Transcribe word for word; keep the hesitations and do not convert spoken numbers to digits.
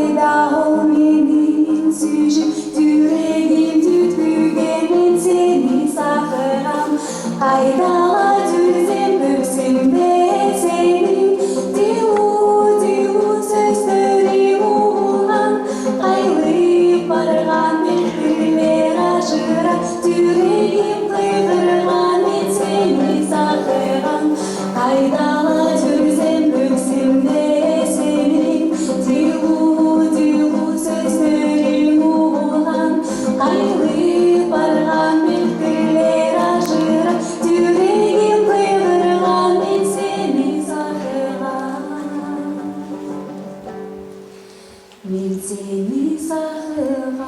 Kaidaol minin süüžin, tüüregin tüüt küügen, min seni sahkkan. Kaidala tüüsem pöksimde seni, tilu, tilu, söstöri ulan. Kaili pargan mehkile ražira, tüüregin kaidargan, min seni sahkkan. Kaidala tüüsem pöksimde seni, tilu, tilu, söstöri ulan. Kaili pargan mehkile ražira, tüüregin kaidargan, min seni sahkkan. Min seni sahkkan.